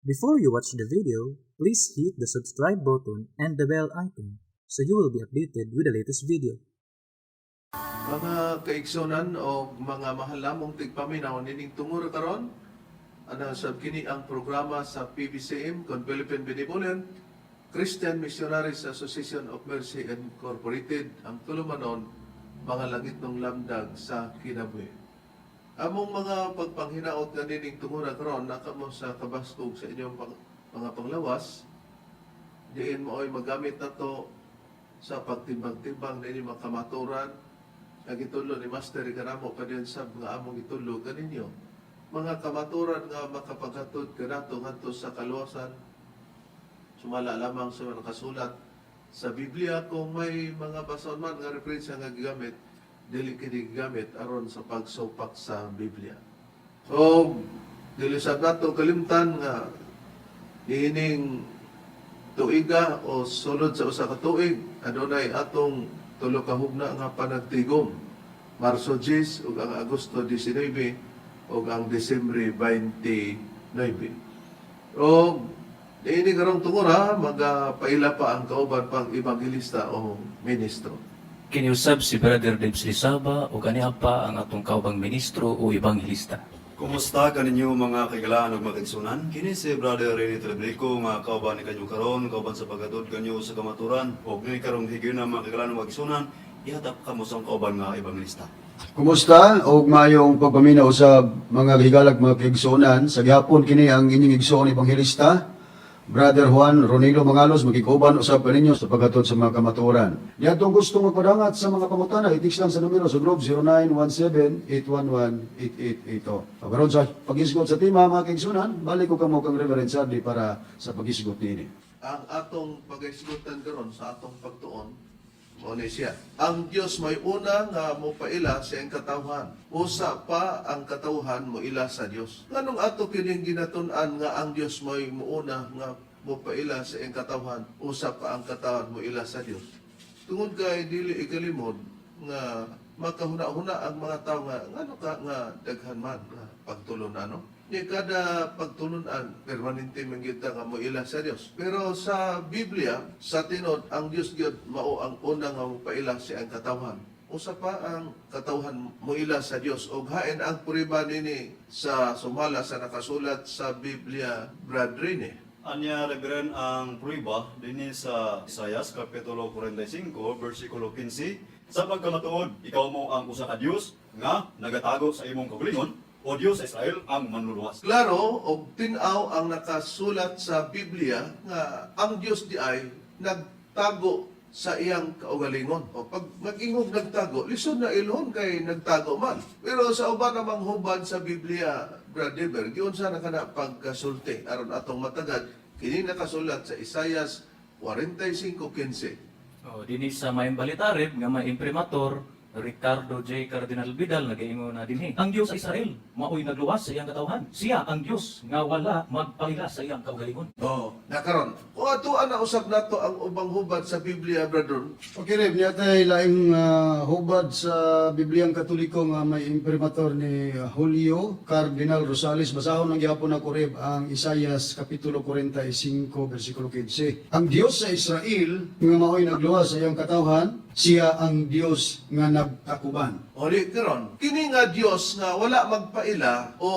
Before you watch the video, please hit the subscribe button and the bell icon so you will be updated with the latest video. Mga kaigsunan o mga mahal namong tigpaminaw nining tungura karon, ana sab kini ang programa sa PBCM kon Philippine Benevolent Christian Missionaries Association of Mercy Incorporated, ang tulumanon mga langitnong lamdag sa kinabuhi. Among mga pagpanghinaot nga nining tungura karon nakamo sa kabaskog sa inyong mga panglawas, diin mo ay magamit nato sa pagtimbang-timbang na inyong mga kamaturan nga gitudlo ni Master kanamo, padayon sab nga among gitudlo kaninyo. Mga kamaturan nga makapaghatod kanato ngadto sa kaluwasan sumala lamang sa mga nakasulat sa Biblia. Kung may mga bason man nga referensya nga gigamit, dili kini gigamit aron sa pagsupak sa Biblia. O dili sab nato kalimtan nga niining tuiga o sulod sa usa ka tuig, adunay atong tulo ka hugna nga panagtigom, Marso 10 ug ang Agosto 19 ug ang Disyembre 29. Og niini karong tungura, magapaila pa ang kauban pang ebanghelista o ministro. Kini usab si Brother Debs Lisaba ug aniha pa ang atong kaubang ministro o ebanghelista. Kumusta kaninyo, mga kaigalaan ug mga kaigsunan? Kini si Brother Rene Trebrico nga kauban ni kanyo karon, kauban sa paghatod kanyo sa kamaturan. Ug ni karong higayuna, mga kaigalaan ug mga kaigsunan, ihatap kamo sa kauban nga ebanghelista. Kumusta og mayong pagpaminaw sa mga higalag, mga kaigsuonan. Sa gihapon, kini ang inyong igsoon ebanghelista, Brother Juan Ronilo Mangalos, magkikauban usab kaninyo sa paghatod sa mga kamatuoran. Niadtong gusto magpadangat sa mga pangutana, i-text lang sa numero sa Globe 0917-811-8880. Karon sa paghisgot sa tema, mga kaigsuonan, balik ko kamo kang Reverend Sadli para sa paghisgot niini. Ang atong paghisgutan karon sa atong pagtuon mao ni siya: Ang Dios may una nga mopaila sa iyang katawhan. Usa pa ang katawhan moila sa Dios. Nganong ato kining ginatun-an nga ang Dios may muuna nga mopaila sa iyang katawhan, usa pa ang katawhan moila sa Dios? Tungod kay dili ikalimod nga makahuna-huna ang mga tao nga ngano ka nga daghan man nga pagtulunan, no? Ni kada pagtulunan, permanente man gyud ta nga moila sa Dios. Pero sa Biblia, sa tinuod, ang Dios gyud mao ang una nga mopaila sa iyang katawhan. Usa pa ang katawhan moila sa Dios. Og hain ang prueba nini sa sumala sa nakasulat sa Biblia, Brad Rene? Anya, Reverend, ang prueba dinhi sa Isayas Kapitulo 45 versikulo 15: "Sa pagkamatuod, ikaw mo ang usa ka Dios nga nagatago sa imong kaugalingon, o Dios sa Israel, ang manluluwas." Klaro og tin-aw ang nakasulat sa Biblia nga ang Dios di ay nagtago sa iyang kaugalingon. O pag mag-ingog nagtago, lisod na ilhon kay nagtago man. Pero sa uban namang hubad sa Biblia, Brad Dever, giunsa na kana pagkasulti aron atong matagad kini nakasulat sa Isayas 45:15? O dinhi sa Maayong Balita, Reb, nga may imprimatur Ricardo J. Cardinal Vidal, nagaingon na dinhi: "Ang Dios sa Israel maoy nagluwas sa iyang katawhan. Siya ang Dios nga wala magpaila sa iyang kaugalingon." Oh, nakaron. Kung atuan na usab nato ang ubang hubad sa Biblia, brother. Okay, Rev, niya tay laing hubad sa Bibliang Katoliko nga may imprimatur ni Julio Cardinal Rosales. Basahon ng gihapon ako, Rev, ang Isayas Kapitulo 45, versikulo 15. "Ang Dios sa Israel nga maoy nagluwas sa iyang katawhan, siya ang Dios nga nagtakuban." O di karon, kini nga Dios nga wala magpaila o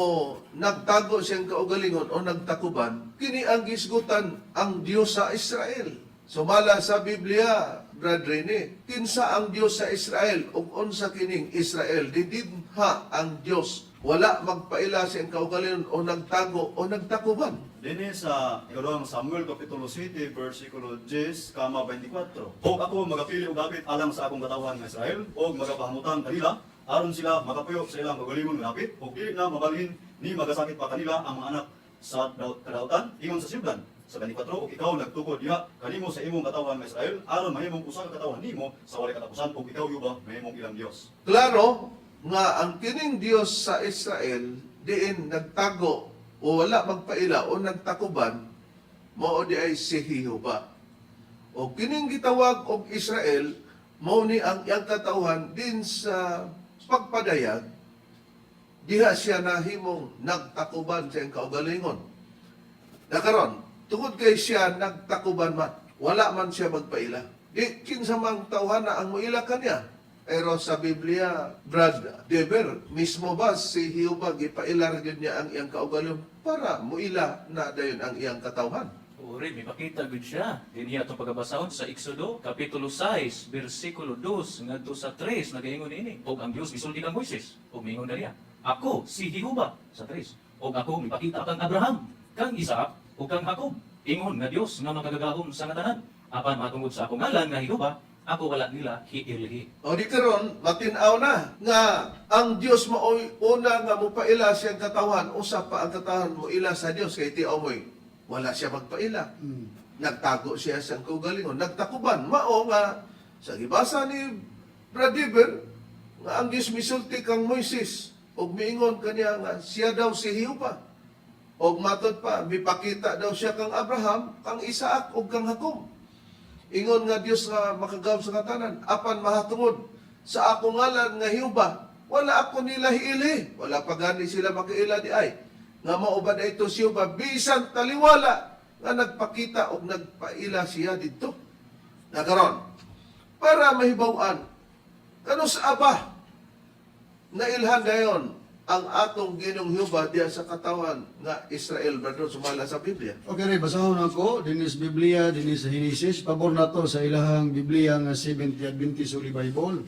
nagtago siyang kaugalingon o nagtakuban, kini ang gisgutan ang Dios sa Israel. Sumala sa Biblia, Brad Rene, kinsa ang Dios sa Israel ug unsa kining Israel? Didinha ang Dios wala magpaila siyang kaugalingon o nagtago o nagtakuban? Dinhi sa ikaduhang Samuel Kapitulo 7 versikulo 10 kama 24. "Og ako magapili og dapit alang sa akong katawhan nga Israel og magapahamutang kanila aron sila makapuyo sa ilang kaugalingon nga dapit ug dili na mabalhin ni magasakit pa kanila ang mga anak sa kadautan, ingon sa siudlan." Sa 24, "Ug ikaw nagtukod diha kanimo sa imong katawhan nga Israel aron mahimong usa ka katawhan nimo sa walay katapusan, ug ikaw yuba mahimong ilang Dios." Klaro nga ang kining Dios sa Israel diin nagtago o wala magpaila o nagtakuban, mao di ay si Jehova. O kining gitawag og Israel, mao ni ang iyang katawhan din sa pagpadayag diha siya nahimong nagtakuban sa iyang kaugalingon. Nakaron, tungod kay siya nagtakuban man, wala man siya magpaila. Di kinsa mang tawhana ang moila kaniya. Pero sa Biblia, Brad Dever, mismo ba si Jehova gipaila ra gyud niya ang iyang kaugalingon para moila na dayon ang iyang katawhan? Uri, may pakita gud siya. Dinhi atong pagabasahon sa Exodo, Kapitulo 6, versikulo 2, ngadto sa 3, nagaingon niini. Og ang Dios gisulti kang Moises, og miingon kaniya, "Ako si Jehova," sa 3. "Og ako mipakita kang Abraham, kang Isaac, ug kang Jacob. Ingon nga Dios nga makagagahom sa tanan. Apan matungod sa akong ngalan nga Jehova, ako wala nila hiilhi." O di karon matin-aw na nga ang Dios maoy una nga mopaila siyang katawan, usa pa ang katawan moila sa Dios kay tiaw moy wala siya magpaila. Nagtago siya sa kaugalingon, nagtakuban mao nga sa gibasa ni Brad Dever nga ang Dios misulti kang Moises ug miingon kaniya nga siya daw si Jehova. Og matod pa mipakita daw siya kang Abraham, kang Isaac ug kang Jacob. Ingon nga Dios nga makagawom sa katanan, apan mahatungod sa ako ngalan nga Jehova, wala ako nila hiili, wala pa gani sila makaila di ay. Nga mao ba ito si Jehova bisan taliwala nga nagpakita og nagpaila siya didto. Nakaron, para mahibaw-an kanus aba nailhan dayon ang atong Ginoong Jehova diya sa katawan nga Israel, brother, sumala sa Biblia. Okay, Ray, basahon ako dinhi sa Biblia, dinhi sa Genesis, pabor nato sa ilahang Biblia nga Seventh Adventist Holy Bible.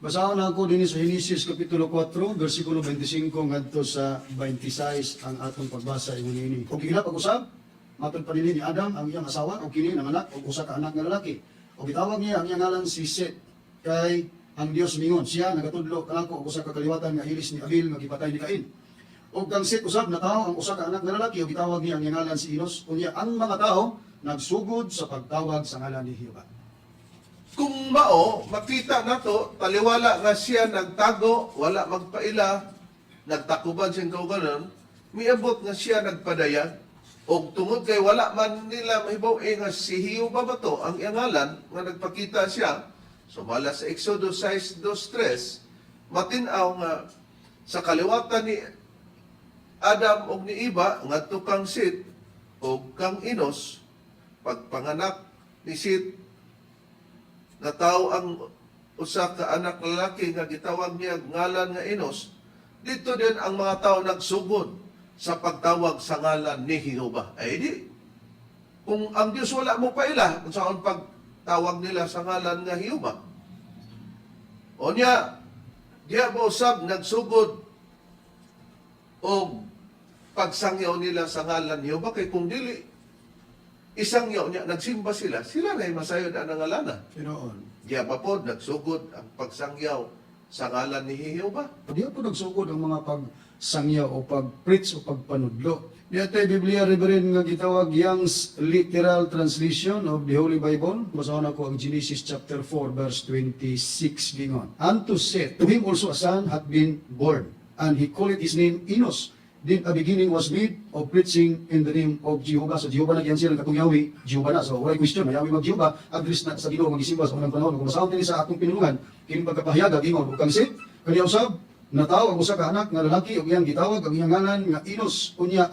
Basahon ako dinhi sa Genesis kapitulo 4, versikulo 25 ngadto sa 26 ang atong pagbasa ingon niini. Ug giilap pag usab, matod pa dinhi ni Adam ang iyang asawa ug kini nanganak og usa ka anak nga lalaki. Ug gitawag niya ang iyang ngalan si Set kay ang Dios mingon siya nagatudlo kanako og usa ka kaliwatan nga ilis ni Abel nga gipatay ni Cain. Og kang Set usab natawo ang usa ka anak nga lalaki ug gitawag niya ang iyang ngalan si Enos. Unya ang mga tao nagsugod sa pagtawag sa ngalan ni Jehova. Kung mao, makita nato taliwala nga siya nagtago, wala magpaila, nagtakuban siyang kaugalan, miabot nga siya nagpadayag. Og tungod kay wala man nila mahibaw eh, nga si Jehova ba to ang iyang ngalan nga nagpakita siya, sumala sa Exodo 6:2-3, matin-aw nga sa kaliwatan ni Adam og ni Iba ngadto kang Sit og kang Enos, pagpanganak ni Sit, natawo ang usa ka anak lalaki nga gitawag niya ngalan nga Enos. Dito din ang mga tao nagsugod sa pagtawag sa ngalan ni Jehova. Ay di, kung ang Dios wala mo paila, kung saan pagtawag nila sa ngalan nga Jehova. O niya, diya ba usab nagsugod og pagsangyaw nila sa ngalan ni Jehova, kay kung dili isangyaw niya, nagsimba sila, sila na masayod ang ngalana. Tinuod. Diya pa po, nagsugod ang pagsangyaw sa ngalan ni Jehova. Diya po nagsugod ang mga pagsangya o pag-preach o pagpanudlo. Diya tayo Biblia, Reverend, nga gitawag Young's Literal Translation of the Holy Bible. Basahon ako ang Genesis chapter 4 verse 26 gingon. Unto Seth, to him also a son hath been born, and he called his name Enos. Then a beginning was made of preaching in the name of Jehovah. So Jehovah na giyan sila katong Yahweh, Jehovah na. So walay question, na Yahweh mag Jehovah, address na sa Ginoo magisimba sa unang panahon. Kung basahon dinhi sa atong pinulungan, kining pagkapahayaga gingon ug kang Seth, kaniya usab natawo ang usa ka anak nga lalaki ug iyang gitawag ang iyang ngalan nga Enos. Unya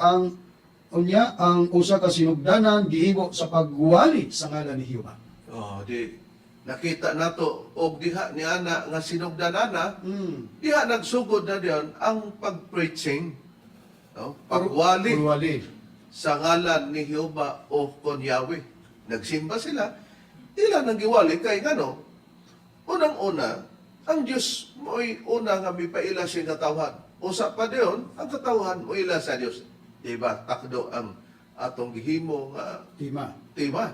ang usa ka sinugdanan gihimo sa pagwali sa ngalan ni Jehova. Oh, di nakita nato og diha ni ana nga sinugdanana, diha nagsugod na diyon ang pag-preaching, no? Pagwali Pagwali. sa ngalan ni Jehova o kon Yahweh. Nagsimba sila, ila nang giwali kay ngano? Unang-una, ang Dios mo'y una nga mipaila siyang katawhan. Usa pa diyon, ang katawhan moila sa Dios. Diba? Takdo ang atong gihimo nga Tima. tema.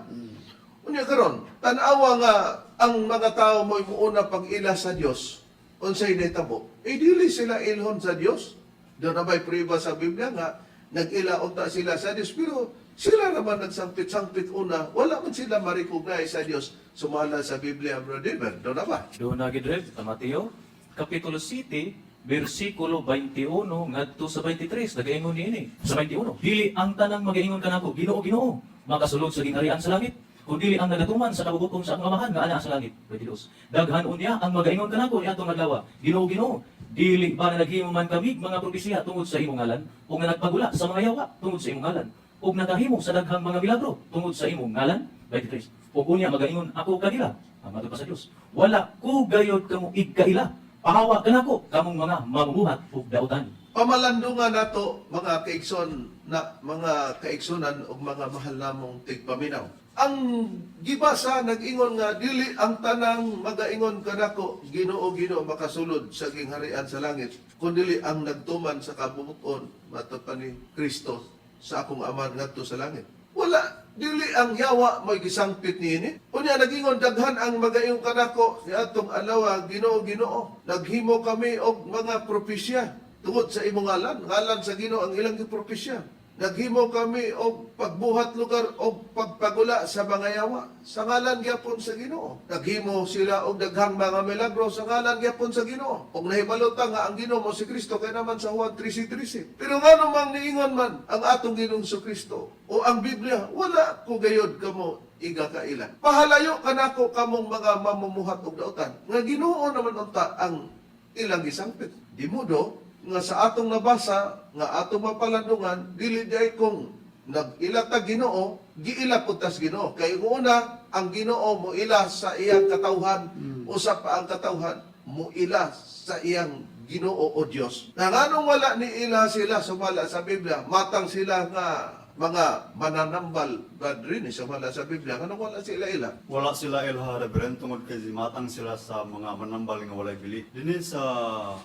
Unya karon, tan-awa nga ang mga tao mo'y muuna pag-ila sa Dios. Unsay nahitabo? Eh dili sila ilhon sa Dios. Doon na ba'y prueba sa Biblia nga nag-ila unta sila sa Dios, pero sila naman nagsangpit-sangpit una, wala man sila ma-recognize sa Dios sumala sa Biblia, Brother Dever. Doon na ba? Doon na gid, Rev, sa Mateo, Kapitulo 7, versikulo 21 ngadto sa 23, nagaingon niini. Sa 21, "Dili ang tanang magaingon kanako, 'Ginoo, Ginoo,' makasulod sa gingharian sa langit, kun dili ang nagatuman sa kabubut-on sa akong Amahan nga ana sa langit." 22. "Daghan unya ang magaingon kanako niadtong adlaw, 'Ginoo, Ginoo, dili ba na naghimo man kami mga propesiya tungod sa imong ngalan, o nga nagpagula sa mga yawa tungod sa imong ngalan?' Ug nakahimo sa daghang mga milagro tungod sa imong ngalan? 23. Ug unya magaingon ako kanila, ang matod pa sa Dios, wala ko gayod kamo igkaila. Pahawa kanako kamong mga mamumuhat ug dautan. Pamalandungan nato, mga kaigsoon na mga kaigsunan ug mga mahal namong tigpaminaw. Ang gibasa nag-ingon nga dili ang tanang magaingon kanako, "Ginoo, Ginoo," makasulod sa gingharian sa langit, kundili ang nagtuman sa kabubut-on, matod pa ni Kristo, sa akong Ama ngadto sa langit. Wala, dili ang yawa may gisangpit niini. Unya nagingon, daghan ang magaingon kanako niadtong adlaw, "Ginoo, Ginoo, naghimo kami og mga propesya tungod sa imong ngalan." Ngalan sa Ginoo ang ilang gipropesya. "Naghimo kami og pagbuhat lugar og pagpagula sa mga yawa sa ngalan gyapon sa Ginoo." Naghimo sila og daghang mga milagro sa ngalan gyapon sa Ginoo. Og nahibalo ta nga ang Ginoo mao si Kristo kay naman sa Juan 13:13. Pero ngano mang niingon man ang atong Ginoong Kristo o ang Biblia, "Wala ko gayod kamo igakaila. Pahalayo kanako kamong mga mamumuhat og dautan"? Nga Ginoo naman unta ang ilang gisangpit. Di modo nga sa atong nabasa, nga atong mapalandungan, dili diay kung nag-ila ta Ginoo, giila pud tas Ginoo. Kay una, ang Ginoo mo ila sa iyang katawhan, usa pa ang katawhan mo ila sa iyang Ginoo o Dios. Na nganong wala ni ila sila sumala sa Biblia, matang sila nga mga mananambal, Brad Rini, sumala sa Biblia, nganong wala sila ila? Wala sila ilha, Reverend, tungod kay matang sila sa mga manambal nga walay bili. Dinhi sa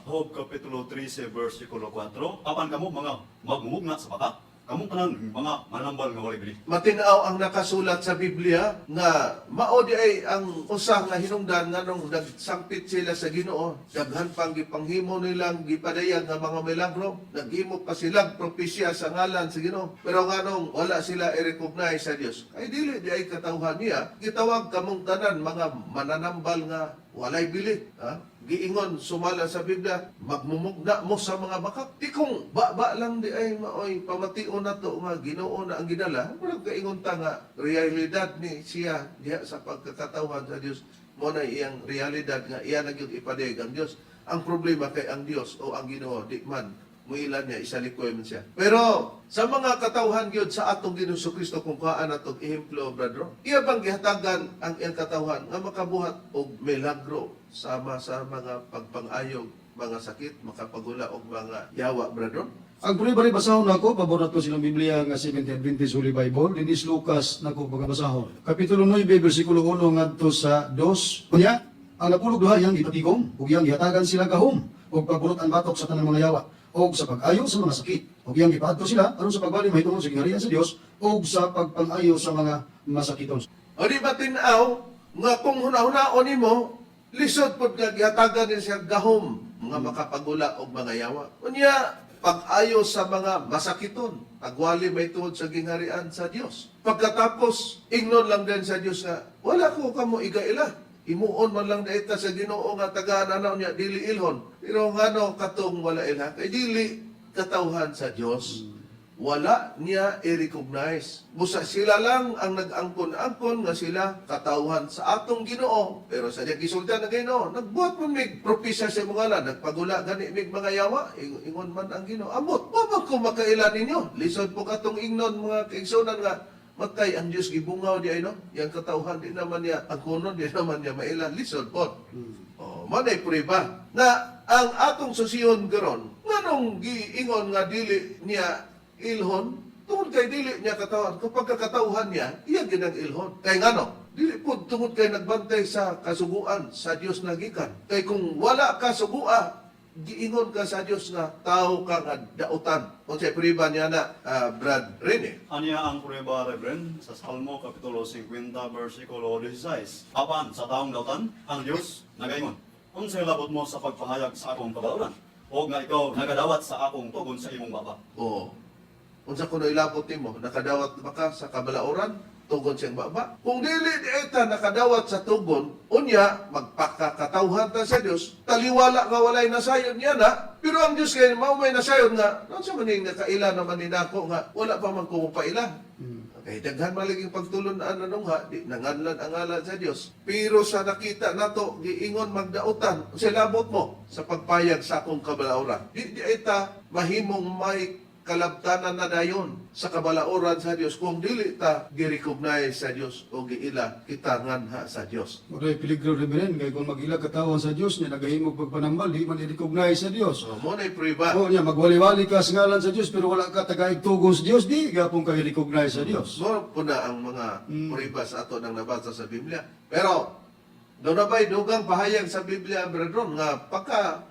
Job kapitulo 13 versikulo 4, apan kamo mga magmumugna sa baka, kamong tanan mga manambal nga walay bili. Matinaw ang nakasulat sa Biblia nga mao di ay ang usa nga hinungdan nganong nagsangpit sila sa Ginoo. Daghan pang gipanghimo nilang gipadayag nga mga milagro, naghimo pa silang propesya sa ngalan sa Ginoo. Pero nganong wala sila i-recognize sa Dios? Kay dili di ay katawhan niya. Gitawag kamong tanan mga mananambal nga walay bili, ha? Giingon sumala sa Biblia, magmumugna mo sa mga bakak. Di kung ba lang di ay maoy pamation nato nga Ginoo na ang gidala, murag kaingon ta nga realidad ni siya diha sa pagkakatawhan sa Dios, mo na iyang realidad nga iya na gyud ipadayag ang Dios. Ang problema kay ang Dios o ang Ginoo di man muila niya, isalikoy man siya. Pero sa mga katawhan gyud sa atong Ginoong Kristo, kung kuhaan natong ehemplo, brother, iya bang gihatagan ang iyang katawhan nga makabuhat og milagro sama sa mga pagpangayog mga sakit, makapagula og mga yawa, brother? Ang prueba rin basahon nako, pabor nato silang Biblia nga Seventh Adventist Holy Bible, dinis Lucas nako pagabasahon. Kapitulo 9, versikulo 1 ngadto sa 2. Unya, ang napulog duha iyang gipatikom, ug iyang gihatagan sila gahom, ug pagburot ang batok sa tanang mga yawa, ug sa pag-ayo sa mga sakit. Ug iyang gipaadto sila aron sa pagbalin mahitungod sa gingharian sa Dios ug sa pagpang-ayo sa mga masakiton. O di ba tinaw nga kung huna-hunaon nimo, lisod pod nga gihatagan ni siya gahom nga makapagula og mga yawa? Unya, pag-ayo sa mga masakiton, pagwali may tuhod sa gingharian sa Dios. Pagkatapos, ingnon lang din sa Dios nga, "Wala ko kamo igaila." Himuon man lang daita sa Ginoo nga tagaan anaw niya, dili ilhon. Pero ngano katong wala ilha? Kay dili katawhan sa Dios, wala niya i-recognize. Busa sila lang ang nag-angkon-angkon nga sila katawhan sa atong Ginoo. Pero sa diya gisultihan ng Ginoo, "Nagbuhat man mig propesya sa imong ngalan, nagpagula gani mig mga yawa," ingon man ang Ginoo, "Amot, wa man ko makaila ninyo." Lisod po katong ingnon, mga kaigsunan, nga matay ang Diyos gibungaw di ay no? Yang katawhan di naman niya angkonon, di naman niya maila. Lisod po. Oh, manay prueba na ang atong susiyon karon nganong giingon nga dili niya ilhon tungod kay dili niya katawhan. Kapag kakatawhan niya, iya ginang ilhon. Kay ngano? Dili po tungod kay nagbantay sa kasuguan sa Dios na gikan. Kay kung wala ka sugua, giingon ka sa Dios nga tao ka nga dautan. Unsay prueba niya na, Brad Rene? Aniya ang prueba, Reverend, sa Salmo Kapitulo 50, versikulo 16. Apan sa taong dautan, ang Dios nagaingon, "Unsay labot mo sa pagpahayag sa akong kabauran? O nga ikaw nagadawat sa akong tugon sa imong baba?" Oo. Unsa kuno ilabot nimo? Nakadawat ba ka sa kabalaoran? Tugon siyang baba. Kung dili di eta nakadawat sa tugon, unya magpakakatawhan ta sa Dios, taliwala nga walay nasayon niya na, pero ang Dios kay mao may nasayon nga, unsa man ning nakaila naman ni nako nga wala pa man ko paila. Kay daghan maliging pagtulon-an anong ha, di nanganlan ang ngalan sa Dios. Pero sa nakita nato, giingon magdautan, unsay labot mo sa pagpayag sa akong kabalauran? Di di ita mahimong may Kalabtanan na dayon sa kabalaoran sa Dios kung dili ta gi-recognize sa Dios o giila kita nganha sa Dios. Maray peligro, Reverend, kay kung mag-ila katawhan sa Dios niya nagahimog pagpanambal, di man i-recognize sa Dios. So mo na'y prueba. Oo niya, magwali-wali ka sa ngalan sa Dios pero wala ka tagaig tugon sa Dios, di gapon ka i-recognize sa Dios. Mo po na ang mga prueba sa ato nang nabasa sa Biblia. Pero doon na ba'y dugang pahayag sa Biblia, brethren, nga pagka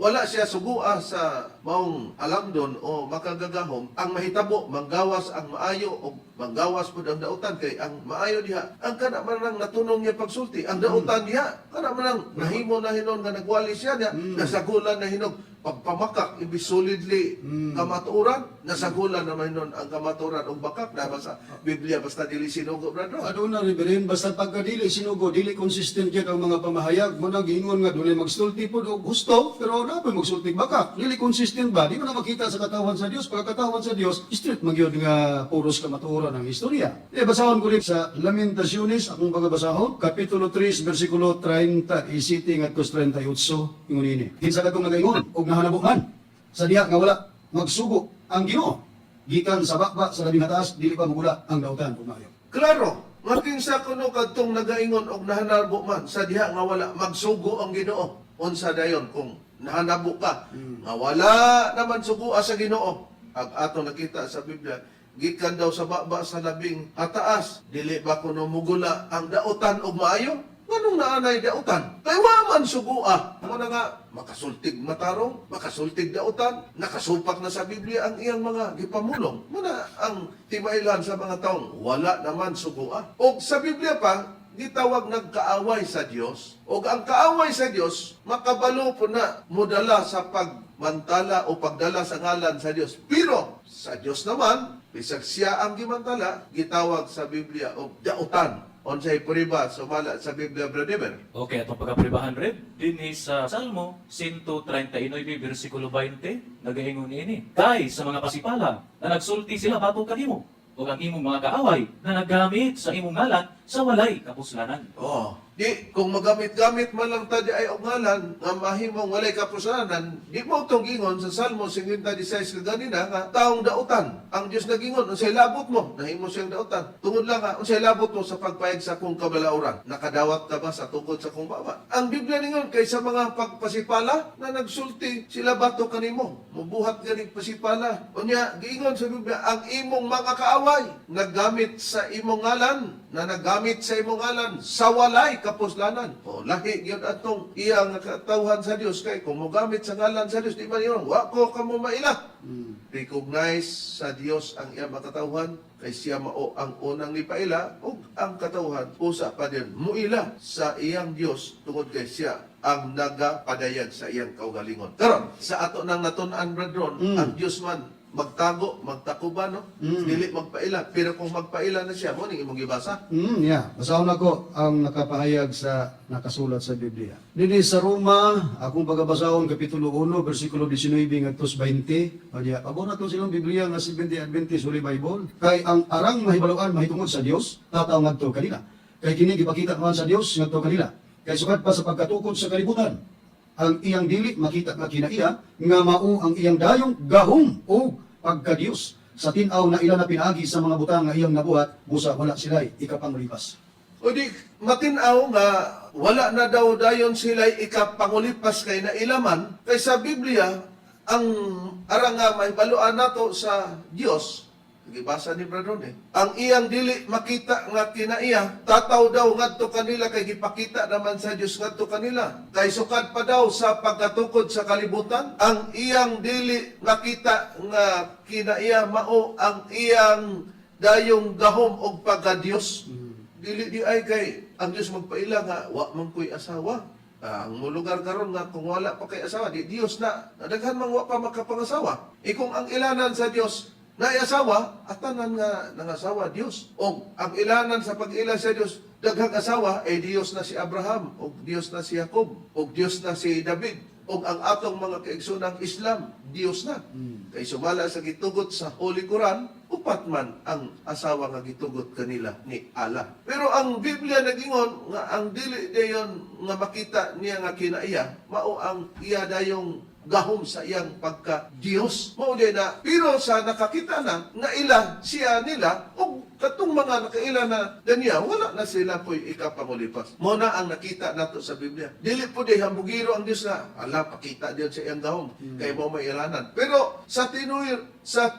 wala siya sugua sa maong alam doon o makagagahom, ang mahitabo, manggawas ang maayo o manggawas pud ang dautan kay ang maayo diha, ang kana man ang natunong niya pagsulti, ang dautan diha, kana man ang nahimo na hinon nga nagwali siya niya, nasagulan na hinog, pagpamakak, ibis solidly kamatuoran, nasagulan na hinon ang kamatuoran og bakak, na sa Biblia basta dili sinugo, brethren. Aduna, Reverend, basta pagka dili sinugo, dili consistent gyud ang mga pamahayag mo nang giingon nga dunay magsulti pod og husto, pero na pa magsulti baka. Dili consistent ba? Di mo na makita sa katawan sa Dios. Pagka katawan sa Dios, straight magyud nga puros kamatuoran ang istorya. E basahon ko rin sa Lamentaciones, akong pagabasahon, kapitulo 3, versikulo 37 ngadto 38, ingon ini. Kinsa kadtong nagaingon og nahanabo man sa diha nga wala magsugo ang Ginoo gikan sa bakba sa labing hataas, dili pa magula ang dautan kung maayo. Klaro, nga kinsa kuno kadtong nagaingon og nahanabo man sa diha nga wala magsugo ang Ginoo. Unsa dayon kung nahanabo ka nga wala naman sugoa sa Ginoo? Ang ato nakita sa Biblia, gikan daw sa baba sa labing hataas, dili ba kuno mugula ang dautan og maayo? Nganong naanay dautan? Kay wa man sugoa. Mo na nga makasultig matarong, makasultig dautan, nakasupak na sa Biblia ang iyang mga gipamulong. Muna ang timailan sa mga taong wala naman sugoa. Og sa Biblia pa, gitawag nagkaaway sa Dios. Og ang kaaway sa Dios, makabalo po na modala sa pagmantala o pagdala sa ngalan sa Dios. Pero sa Dios naman, bisag siya ang gimantala, gitawag sa Biblia og dautan. Unsay prueba sumala sa Biblia, Brother? Okay, atong pagkapribahan, Reb, dinhi sa Salmo 139, versikulo 20, nagaingon niini. Kay sa mga pasipala na nagsulti sila batok kanimo, ug ang imong mga kaaway na naggamit sa imong ngalan sa walay kapuslanan. Oh, di kung magamit-gamit man lang ta di ay og ngalan nga mahimong walay kapuslanan, di mo tong gingon sa Salmo 56 kaganina nga taong dautan. Ang Dios nagingon, unsay labot mo? Nahimo siyang dautan. Tungod lang nga unsay labot mo sa pagpayag sa akong kabalauran? Nakadawat ka ba sa tukod sa akong baba? Ang Biblia ningon kay sa mga pagpasipala na nagsulti sila bato kanimo, mubuhat ganing pasipala. Unya giingon sa Biblia ang imong mga kaaway naggamit sa imong ngalan na naggamit sa imong ngalan sa walay kapuslanan. O lahi gyud atong iya nga katawhan sa Dios kay kung mogamit sa ngalan sa Dios di man yun, wa ko kamo maila. Recognize sa Dios ang iyang makatawhan kay siya mao ang unang nipaila ug ang katawhan usa pa din muila sa iyang Dios tungod kay siya ang nagapadayag sa iyang kaugalingon. Karon sa ato nang natun-an, brethren, ang Dios man magtago, magtakuba, no? Dili magpaila. Pero kung magpaila na siya, mo ning imong gibasa. Yeah. Basahon ako ang nakapahayag sa nakasulat sa Biblia. Dinhi sa Roma, akong pagabasahon kapitulo 1 versikulo 19 ngadto 20. O diya, pabor na to silang Biblia nga Seventh Adventist Holy Bible. Kay ang arang mahibaluan mahitungod sa Dios, tataw ngadto kanila. Kay kini gipakita man sa Dios ngadto kanila. Kay sukad pa sa pagkatukod sa kalibutan, ang iyang dili makita nga kinaiya nga mao ang iyang dayong gahom o pagkadiyos sa tin-aw na ila na pinaagi sa mga butang nga iyang nabuhat busa wala sila'y ikapanglipas. O di, matinaw nga, wala na daw dayon sila ikapangulipas kay na ilaman, kay sa Biblia, ang arang nga mahibaluan nato sa Dios, gibasa ni Brother eh. Ang iyang dili makita nga kinaiya, tataw daw ngadto kanila kay gipakita naman sa Dios ngadto kanila. Kay sukad pa daw sa pagkatukod sa kalibutan, ang iyang dili makita nga kinaiya mao ang iyang dayong gahom og pagka-Dios. Dili di ay kay ang Dios magpaila nga wa man ko'y asawa. Ah, ang mulugar karon nga kung wala pa kay asawa, di Dios na daghan man wa pa makapangasawa. E kung ang ilanan sa Dios na asawa, atanan nga nangasawa Dios. O ang ilanan sa pag-ila sa Dios, daghang asawa ay Dios na si Abraham, o Dios na si Jacob, o Dios na si David, o ang atong mga kaigsoonang Islam, Dios na. Kay sumala sa gitugot sa Holy Quran, upat man ang asawa nga gitugot kanila ni Allah. Pero ang Biblia nagingon nga ang dili dayon nga makita niya nga kinaiya, mao ang iya dayong gahom sa iyang pagka Dios. Mao di na, pero sa nakakita na nga ila siya nila og katong mga nakaila na ganiya, wala na sila po'y ikapangulipas. Mo na ang nakita nato sa Biblia. Dili po di hambugiro ang Dios na ala pakita diyon sa iyang gahom kay mo may ilanan. Pero sa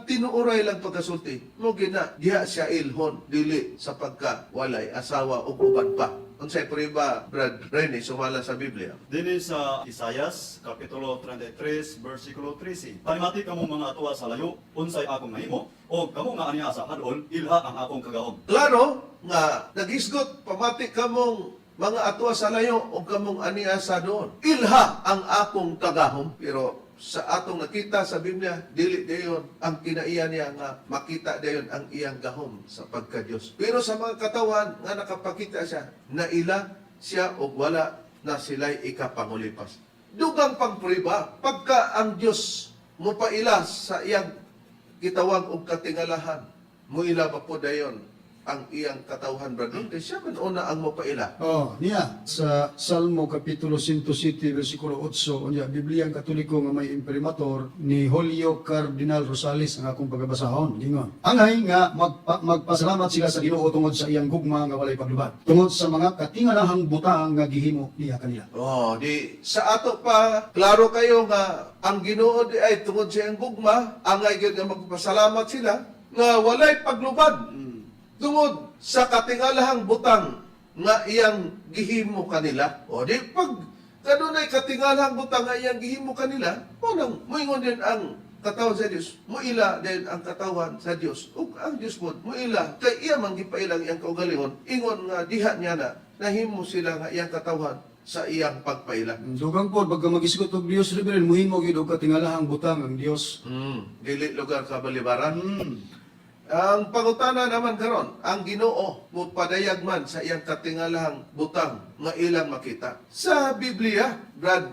tinuuray lang pagkasulti, mo gina diha siya ilhon dili sa pagka walay asawa ug uban pa. Unsay prueba, Brad Rene, sumala sa Biblia? Dini sa Isayas kapitulo 33 versikulo 13. Panimati kamo mga atuwa sa layo, unsay akong nahimo, o kamo nga aniya sa hadol, ilha ang akong kagahom. Klaro nga nagisgot pamati kamong mga atwa sa layo o kamong ania sa doon. Ilha ang akong kagahom. Pero sa atong nakita sa Biblia, dili dayon ang kinaiya niya nga makita dayon ang iyang gahom sa pagka-Dios. Pero sa mga katawan nga nakapakita siya, naila siya og wala na sila'y ikapangulipas. Dugang pangpriba, pagka ang Dios mopaila sa iyang gitawag og katingalahan, muila pa po dayon ang iyang katawhan, brother? Kay siya man una ang mopaila. Oh, niya sa Salmo kapitulo 107 versikulo 8, unya Biblia ang Katoliko nga may imprimatur ni Julio Cardinal Rosales ang akong pagabasahon. Gingon. Angay nga magpasalamat sila sa Ginoo tungod sa iyang gugma nga walay paglubad, tungod sa mga katingalahang butang nga gihimo niya kanila. Oh, di sa ato pa klaro kayo nga ang Ginoo di ay tungod sa iyang gugma, angay gyud nga magpasalamat sila nga walay paglubad tungod sa katingalahang butang nga iyang gihimo kanila. O di pag kanunay katingalahang butang nga iyang gihimo kanila, mo nang moingon din ang katawan sa Dios, muila din ang katawan sa Dios. Ug ang Dios pod muila kay iya man gipailang iyang kaugalingon, ingon nga diha niya na nahimo sila nga iyang katawan sa iyang pagpaila. Dugang pod pagka magisgot og Dios, Reverend, muhimo gyud og katingalahang butang ang Dios. Dili lugar sa balibaran. Ang pangutana naman karon, ang Ginoo mopadayag man sa iyang katingalahang butang nga ilang makita. Sa Biblia, Brad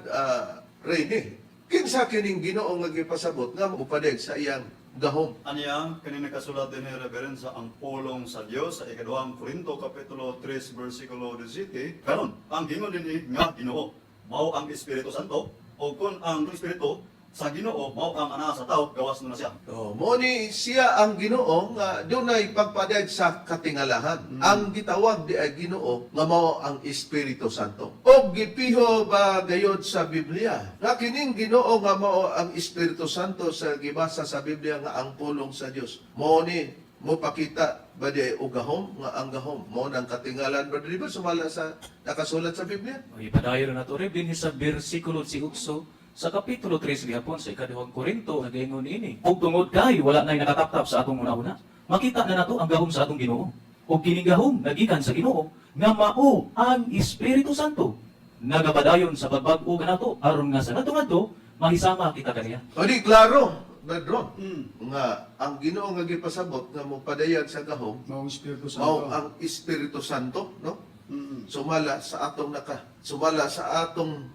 Rene, kinsa kining Ginoo nga gipasabot nga mopadayag sa iyang gahom? Aniya, kani nakasulat din ni Reverend sa ang pulong sa Dios sa ikaduhang Korinto kapitulo 3 versikulo 17. Karon, ang gingon dinhi nga Ginoo, mao ang Espiritu Santo, o kun ang Espiritu sa Ginoo mao ang anaa sa tao, gawas na siya. Oh, mo ni siya ang Ginoo nga dunay pagpadayag sa katingalahan. Ang gitawag di ay Ginoo nga mao ang Espiritu Santo. Og gipiho ba gayod sa Biblia nga kining Ginoo nga mao ang Espiritu Santo sa gibasa sa Biblia nga ang pulong sa Dios? Mo ni mopakita ba di ay og gahom nga ang gahom mao nang katingalan ba di ba sumala sa nakasulat sa Biblia? O, ipadayon na nato rib dinhi sa bersikulo 18 sa kapitulo 3 gihapon sa ikaduhang Korinto nagaingon ini. Ug tungod kay wala nay nakataptap sa atong una-una, makita na nato ang gahom sa atong Ginoo. Ug kining gahom nagikan sa Ginoo nga mao ang Espiritu Santo. Nagapadayon sa pagbag-o kanato aron nga sa ngadto-ngadto mahisama kita kaniya. O di klaro, Brad Ron, nga ang Ginoo nga gipasabot nga mopadayag sa gahom Mao ang Espiritu Santo. mao ang Espiritu Santo, no? Sumala sa atong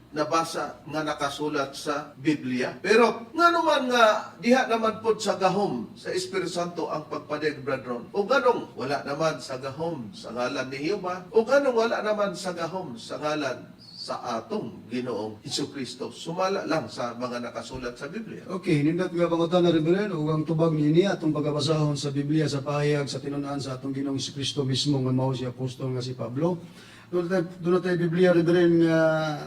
nabasa nga nakasulat sa Biblia. Pero ngano man nga diha naman pod sa gahom sa Espiritu Santo ang pagpadayag, Brad Ron? O ganong wala naman sa gahom sa ngalan ni Jehovah, o ganong wala naman sa gahom sa ngalan sa atong Ginoong Kristo? Sumala lang sa mga nakasulat sa Biblia. Okay, nindot nga pangutana, Reverend, ug ang tubag niini atong pagabasahon sa Biblia sa pahayag sa tinun-an sa atong Ginoong Kristo mismo nga mao si apostol nga si Pablo. Doon tayo Biblia, Reverend, nga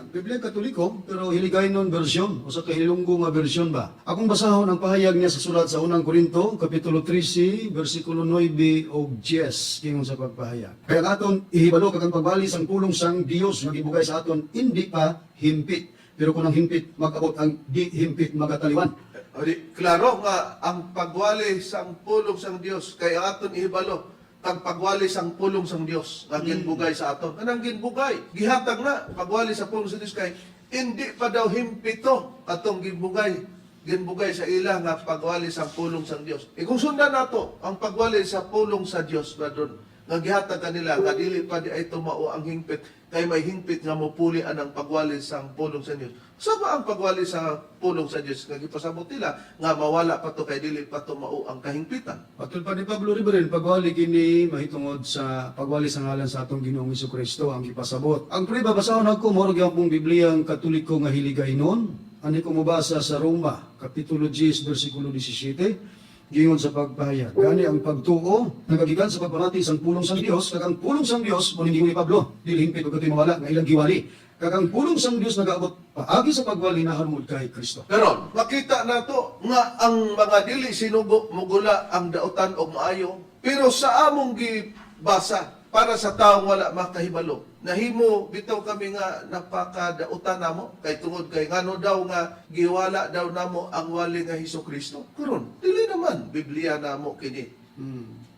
Biblia Katoliko, pero Hiligaynon version, o sa kahilunggo nga version ba. Akong basahon ang pahayag niya sa sulat sa unang Korinto, Kapitulo 13, versikulo 9 og 10, kingon sa pagpahayag. Kaya ang aton ihibalo kag ang pagbali sang pulong sang Dios nga gibugay sa aton hindi pa himpit. Pero kung ang himpit mag-abot ang di himpit magataliwan. O di, klaro nga ang pagwali sang pulong sang Dios kay ang aton ihibalo kang pagwali sang pulong sang Dios nga ginbugay sa aton. Anang ginbugay? Gihatag na pagwali sa pulong sa Dios kay hindi pa daw himpito atong ginbugay ginbugay sa ila nga pagwali sang pulong sang Dios. E kung sundan nato ang pagwali sa pulong sa Dios, Brad, nga gihatag kanila nga dili pa di ay tumao ang hingpit kay may hingpit nga mopuli anang pagwali sang pulong sa Dios. Sa ba ang pagwali sa pulong sa Dios nga gipasabot nila nga mawala pa to kay dili pa tumao ang kahingpitan? Patol pa ni Pablo, Reverend, pagwali kini mahitungod sa pagwali sa ngalan sa atong Ginoong Kristo ang gipasabot. Ang prueba, basahon ako mao gyapong Biblia ang Katoliko nga Hiligaynon. Ani ko mobasa sa Roma, Kapitulo 10, versikulo 17, giingon sa pagpahayag. Gani ang pagtuo, nagagikan sa pagpamati sang pulong sang Dios, kag ang pulong sang Dios, mo ning ni Pablo, dili hingpit og katoy mawala nga ilang giwali. Kag ang pulong sang Dios nagaabot paagi sa pagwali nahanungod kay Kristo. Karon, makita nato nga ang mga dili sinugo mugula ang dautan og maayo, pero sa among gibasa para sa taong wala makahibalo. Nahimo bitaw kami nga napakadautan namo kay tungod kay ngano daw nga giwala daw namo ang wali nga Hesus Kristo. Karon, dili naman Biblia namo kini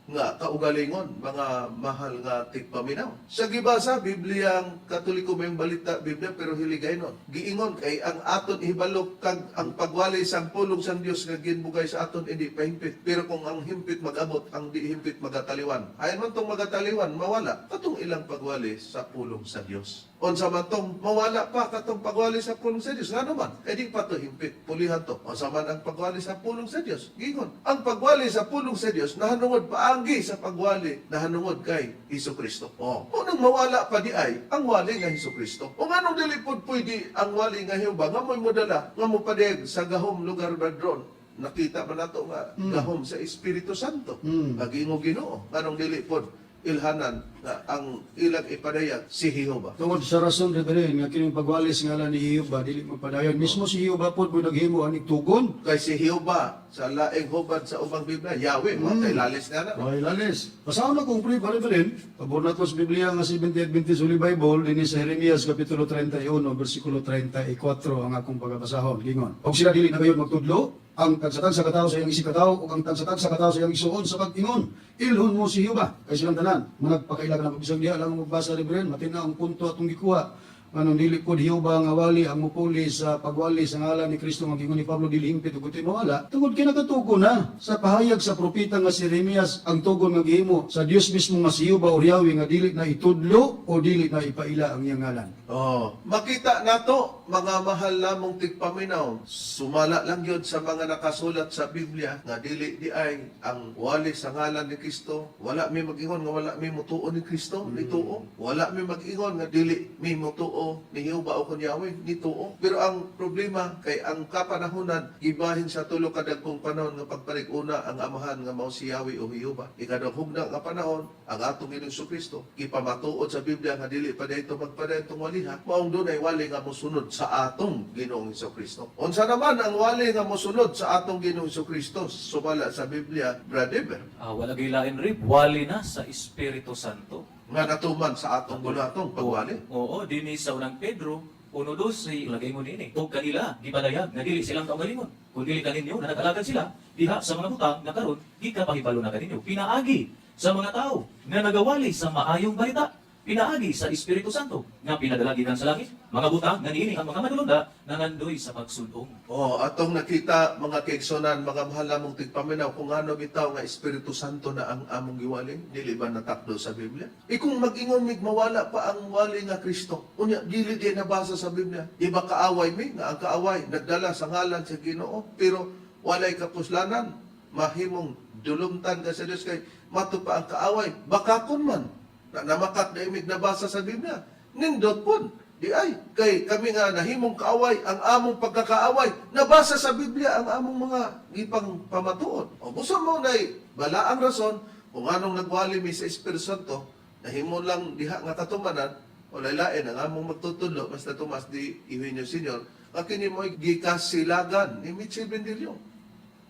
nga kaugalingon mga mahal nga tigpaminaw. Sa gibasa Biblia ang Katoliko may balita Biblia pero hiligay nun. Giingon kay ang aton ihibalo kag ang pagwali sang pulong sang Dios nga ginbugay sa aton hindi pahimpit. Pero kung ang himpit mag-abot, ang di himpit magataliwan. Ayon man tong magataliwan mawala katong ilang pagwali sa pulong sa Dios. Unsa man tong mawala pa katong pagwali sa pulong sa Dios, ngano man? Kay di pa to himpit, pulihan to. Unsa man ang pagwali sa pulong sa Dios? Giingon, ang pagwali sa pulong sa Dios nahanungod paagi sa pagwali nahanungod kay Hesus Kristo. Oh, unang mawala pa di ay ang wali nga Hesus Kristo. O nganong dili pod pwede ang wali nga Jehova nga mo'y modala nga mopadeg sa gahom lugar badron? Nakita man nato nga gahom sa Espiritu Santo. Pagingo Ginoo, nganong dili pod ilhanan nga ang ilang ipadayag si Jehova. Tungod sa rason, Reverend, nga kining pagwali sa ngalan ni Jehova, dili magpadayon. Mismo si Jehova pod mo naghimo aning tugon. Kay si Jehova sa laing hubad sa ubang Biblia, Yahweh, mm. kay lalis nga na. Okay, lalis. Basahon na kung pre, Reverend. Pabor na to sa Biblia nga 78 Adventist Holy Bible, dinhi sa Jeremias Kapitulo 31, versikulo 34 ang akong pagabasahon. Gingon. Og sila dili na gayon magtudlo, ang tagsa-tagsa katao sa iyang isip katao ug ang tagsa-tagsa katao sa iyang igsuon sa pag-ingon. Ilhon mo si Jehova kay silang tanan. Managpakaila ka na bisag diha lang ang magbasa, Reverend, matina ang punto atong gikuha. Anong dili pod Jehova nga wali ang mupuli sa pagwali sa ngalan ni Kristo nga giingon ni Pablo dili hingpit ug utoy mawala tungod kay nakatugon na sa pahayag sa propeta nga si Jeremias ang tugon nga gihimo sa Dios mismo nga si Jehova o Yahweh nga dili na itudlo o dili na ipaila ang iyang ngalan. Oh, makita nato mga mahal namong tigpaminaw, sumala lang yun sa mga nakasulat sa Biblia nga dili di ay ang wali sa ngalan ni Kristo. Wala mi mag-ingon nga wala mi mutuo ni Kristo, ni tuo. Wala mi mag-ingon nga dili mi mutuo ni Jehova o kun Yahweh, ni tuo. Pero ang problema kay ang kapanahonan gibahin sa tulo ka dagkong panahon nga pagpalig-una ang amahan nga mao si Yahweh o Jehova. Ikadong hugna nga panahon ang atong Ginoong Kristo gipamatuod sa Biblia nga dili pa dayto magpadayon tong waliha, maong dunay wali nga mosunod sa atong Ginoong Kristo. Unsa naman ang wali nga mosunod sa atong Ginoong Kristo sumala sa Biblia, Brother Eber, Wala gay lain, Rib, wali na sa Espiritu Santo. Nga natuman sa atong bulatong pagwali. Oo, dinhi sa unang Pedro 1:12 lagay mo niini. Og kanila gipadayag nga dili silang kaugalingon. Kun dili kaninyo na nag-alagad sila diha sa mga butang nga karon gikapahibalo na kaninyo. Pinaagi sa mga tao nga nagawali sa maayong balita. Pinaagi sa Espiritu Santo nga pinadala gikan sa langit. Mga butang nga niini ang mga manulunda nangandoy sa pagsulong. Oh, atong nakita mga kaigsonan, mga mahal namong tigpaminaw kung ano bitaw nga Espiritu Santo na ang among giwali, dili ba natakdo sa Biblia? E kung mag-ingon mig mawala pa ang wali nga Kristo, unya dili di nabasa sa Biblia. Di ba kaaway mi nga ang kaaway nagdala sa ngalan sa Ginoo, pero walay kapuslanan, mahimong dulumtan ka sa Dios kay mato pa ang kaaway, baka kun man na namakat na imig nabasa sa Biblia. Nindot pun. Di ay, kay kami nga nahimong kaaway, ang among pagkakaaway, nabasa sa Biblia ang among mga gipang pamatuod. O busa mo nay bala ang rason kung anong nagwali mi sa Espiritu Santo, nahimo lang diha nga katumanan, o laylain ang among magtutudlo, Master Tomas di Eugenio Senior, nga kini mo'y gikasilagan ni Mitchell Bendillo.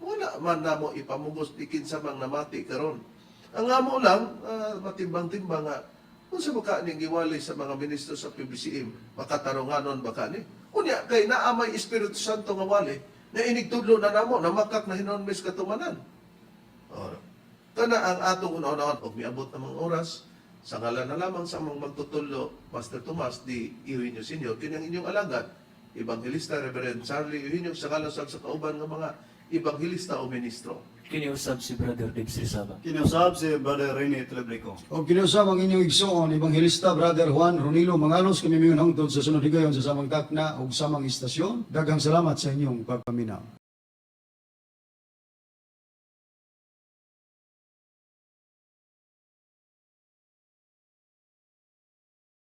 Wala man namo ipamugos di kinsa mang namati karon. Ang amo lang matimbang-timbang nga unsa ba ka ning giwali sa mga ministro sa PBCM makatarunganon ba ka ni? Unya kay naa may Espiritu Santo nga wali na inigtudlo na namo na makak na hinon mis katumanan. Oh. Kana ang atong una-unahon og miabot ang mga oras sa ngalan na lamang sa among magtutudlo Pastor Tomas di Eugenio Senior kini ang inyong alagad Evangelista Reverend Charlie Eugenio sa ngalan sab sa kauban nga mga ebanghelista o ministro. Kiniusab si Brother Dave Srisaba. Kiniusab si Brother Rene Telebrico. Og kiniusab ang inyong igsoon, Ebanghelista Brother Juan Ronilo Mangalos, kami miyon hangtod sa sunod higayon sa samang takna ug samang istasyon. Daghang salamat sa inyong pagpaminaw.